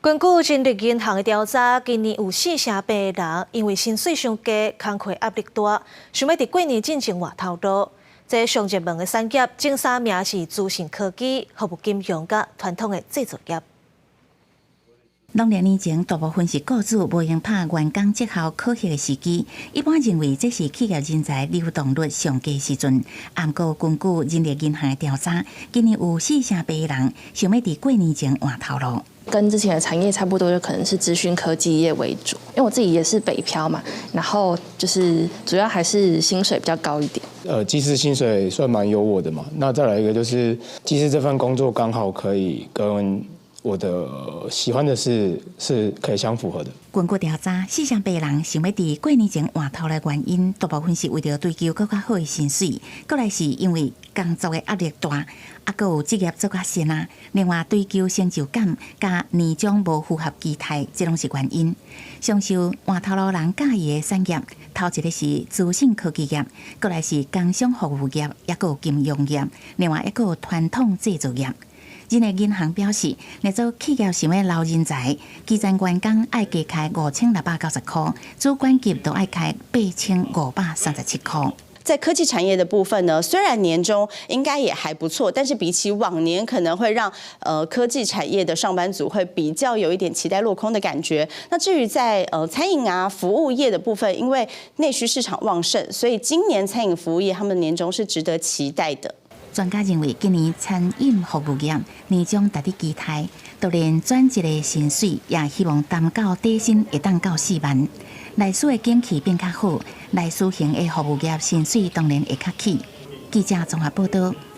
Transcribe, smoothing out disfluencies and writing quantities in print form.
根據人力銀行的調查，今年有4.8%的人因為薪水傷低，工課壓力大，想欲佇過年進前換頭路。這上熱門的產業，前三名是資訊科技、服務金融佮傳統的製造業。農曆年前，大部分是雇主無閒拍員工績效考核的時機。一般認為這是企業人才流動率上低時陣。毋過根據人力銀行的調查，今年有4.8%的人想欲佇過年前換頭路。跟之前的產業差不多，就可能是資訊科技業為主。因為我自己也是北漂嘛，然後就是主要還是薪水比較高一點。技師薪水算蠻優渥的嘛。那再來一個就是，技師這份工作剛好可以跟我的喜歡的事是可以相符合的。根據調查，4.8%人想欲佇過年前換頭的原因，大部分是為著追求閣較好的薪水，閣來是因為工作的壓力大，啊，閣有職業做較新啊。另外，追求成就感佮年終無符合期待，這攏是原因。上受換頭路人佮意的產業，頭一个是資訊科技業，閣來是工商服務業，抑閣有金融業，另外一個傳統製造業。人力銀行表示，若做企業想欲留人才，基層員工愛加開5690箍，主管級都愛開8537箍。在科技產業的部分呢，雖然年終應該也還不錯，但是比起往年，可能會讓科技產業的上班族會比較有一點期待落空的感覺。那至於在餐飲啊服務業的部分，因為內需市場旺盛，所以今年餐飲服務業他們年終是值得期待的。專家認為，今年餐飲服務業年終值得期待，就連轉職的薪水也希望達到底薪會當到4萬。內需的景氣變較好，內需型的服務業薪水當然會較起。記者綜合報道。